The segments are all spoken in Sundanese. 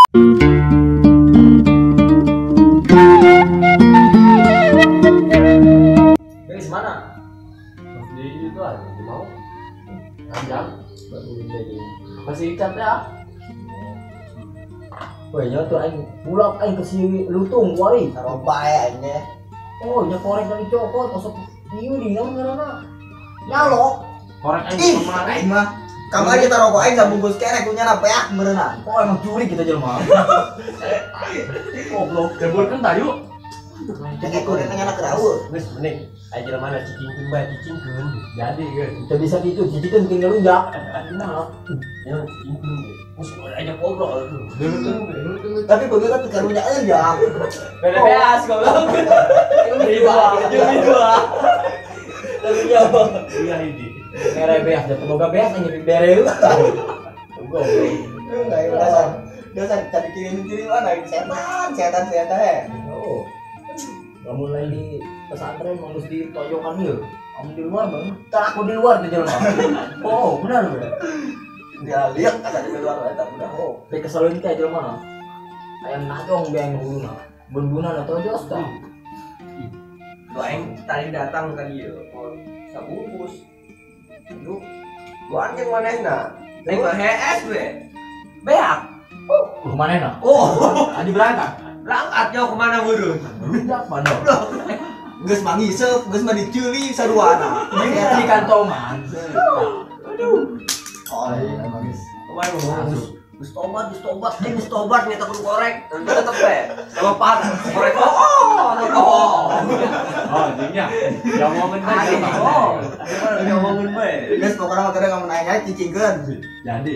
Guys, mana? Di itu aja, di mau. Panjang. Masih ikat ya. Woi, nya tuh aing bulak aing ke si lutung wari. Taruh bae aing nya. Oh, nya korek dari cokot osok ieu di naon ngaranna? Nyalok. Korek aing kemana? Aing mah kamari kita rokok aing sabungkus keneh kunyana peak meureunna. Oh, emang curi kita jelema. Goblok. Jeburkeun tayu. Jadi korek nyana keraul. Geus mending aing jelema na cicingkeun bae cicingkeun. Jadi geus. Teu bisa kitu cicingkeun tinggal lunjak. Kumaha? Ya cicingkeun. Geus aja goblok. Tapi begitu kan karunya ya. Beda beas goblok. Ini dua, ini dua. Tapi nyawa. Iya ini. Mere beas, jatuh boga beas aing bere. Goblok. Enggak ya dasar. Dasar tadi kirim-kirim mana setan, setan, setan. Oh. Kamu lain di pesantren mau di toyokan ieu. Kamu di luar bang. Takut di luar tuh jelema. Oh, benar benar. Dia lihat kata di luar eta udah. Oh, pe keselin teh jelema. Ayam najong be aing huluna. Bun-bunan atau jos tah. Tuh aing tadi datang ka dieu sabungkus. Aduh, luar jeung manehna. Aing mah hees we. Beak. Oh, manehna? Oh, adi berangkat. Berangkat jauh kemana meureun? Budak mana? Geus mah ngiseup, geus mah diceuli saruana. Di kantongan. Aduh. Oh, emang geus. Kemarin ngomong geus tobat, geus tobat nyata kudu korek. Nanti tetep we. Sama pan, korek. Oh, oh. Oh, anjingnya. Diomongin bae. Oh. Diomongin bae. Geus pokokna mah kadang mun nanya cicingkeun. Jadi.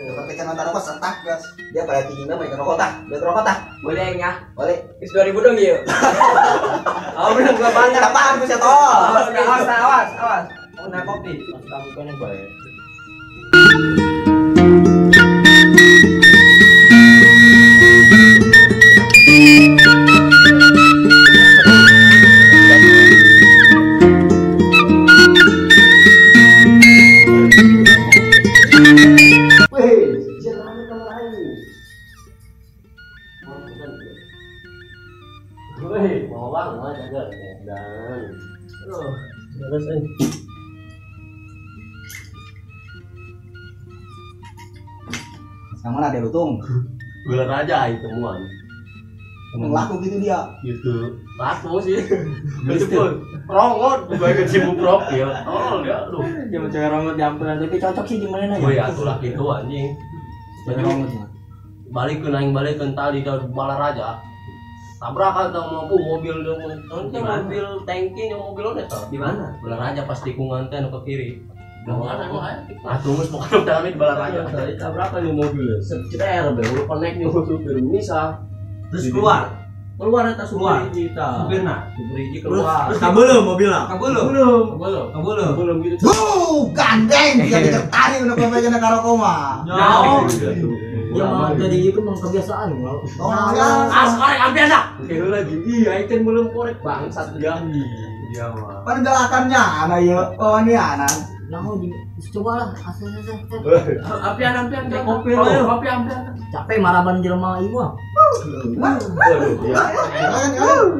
Tapi kan nonton rokok sentak, guys. Dia pada cicingna mah rokok tah. Dia rokok tah. Boleh aing ya? Boleh. Geus 2000 dong ieu. Oh, bener gua banyak. Apaan ku setol? Awas, awas, awas. Mau na kopi. Kamu kan yang bae. Woi, mau bang, mau jaga dan terus Sama ada lutung. Beler aja itu temuan. Laku gitu dia. Gitu. Laku sih. Itu rongot, gue ke cibu profil. Oh, ya aduh. Dia mau cewek rongot diampunan tapi cocok sih gimana ya? Oh ya, atulah gitu anjing. Cewek rongot mah. Balik ke naing balik ke tali dari Balaraja. Tabrakan tau mampu mobil dong. Nanti mobil tangki yang mobil udah tau. Di mana? Balaraja pas tikungan teh ke kiri. Mana emang aya? Atuh geus pokona kami di Balaraja. Tadi tabrakan di mobil. Ceter be udah connect nih supir misah. Terus keluar. Keluar eta supir hiji tah. Supirna, supir hiji keluar. Terus kabeuleum mobilna. Kabeuleum. Kabeuleum. Kabeuleum gitu. Wuh, gandeng jadi tertarik nu pembejan ka rokok mah. Nyaho. Ya mah jadi itu mah kebiasaan. Oh, ya. As korek ampian dah. Oke lagi. Iya, aing teh belum korek bangsat dia. Iya mah. Pan galakannya ana ieu. Oh, ini ana. Nah, coba lah, asal. Ampian ampian kopi lo, kopi ampian. Capek maraban jelema ieu mah. Waduh, ya.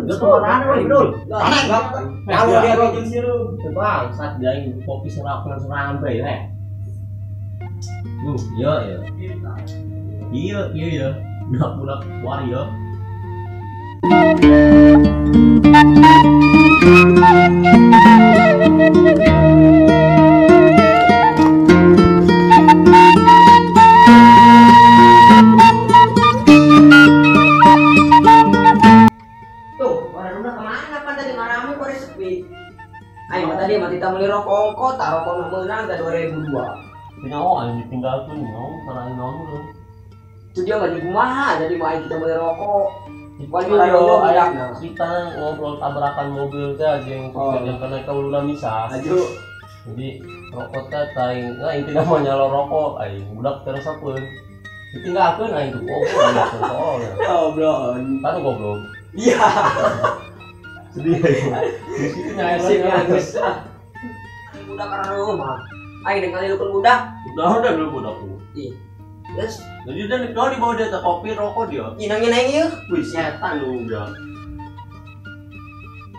Geus kemana we, Dul? Kalau dia bikin sirup, bangsat dia aing kopi serapan bae ya. Iya ya. Iya, iya ya. Budak-budak waria. Tuh, warungnya kemana pan tadi maramu kok sepi. Ayo tadi mah kita beli rokok kota, rokok nu meunang teh 2002. Nyawa aing ditinggalkeun nyawa karena naon lu. Itu dia nggak kumaha jadi mau aing kita beli rokok. Paling yo aya cerita ngobrol tabrakan mobil teh jeung yang kena ka uluna misah. Aju. Jadi rokok teh aing nah intina mah nyalo rokok aing budak teh resepeun. Ditinggalkeun aing tuh goblok. Goblok. Kan goblok. Iya. Sedih aing. Di situ Asik ya geus. Budak karena rumah. Aing dengan kali lukun budak. Udah udah dulu budak. Ih. Terus Jadi dia di bawah dia teh kopi rokok dia. nginang-nginang ieu. Wih, setan lu udah.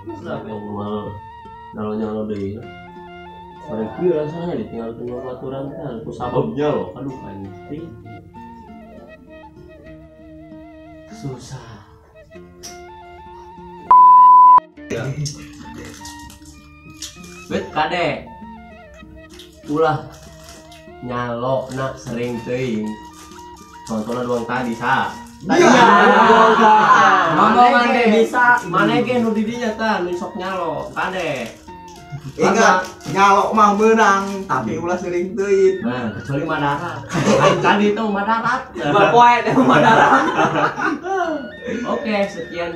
Terus nyalo-nyalo deui. Bareng kieu rasanya ditinggal tunggu aturan teh ku sababnya loh. Aduh anjing. Susah. Wait kade. Ulah nyalo nak sering teuing. Contohnya doang tadi sa. Ngomong ge bisa, mana ge nu di dinya tah nu sok nyalo kade. Ingat, nyalok mah menang, tapi ulah sering teuing. Nah, kecuali Madara. Lain tadi itu Madarat. Bapoe teh Madara. Oke, sekian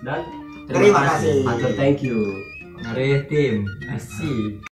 dan terima kasih. Atau thank you. Mari tim. Asik.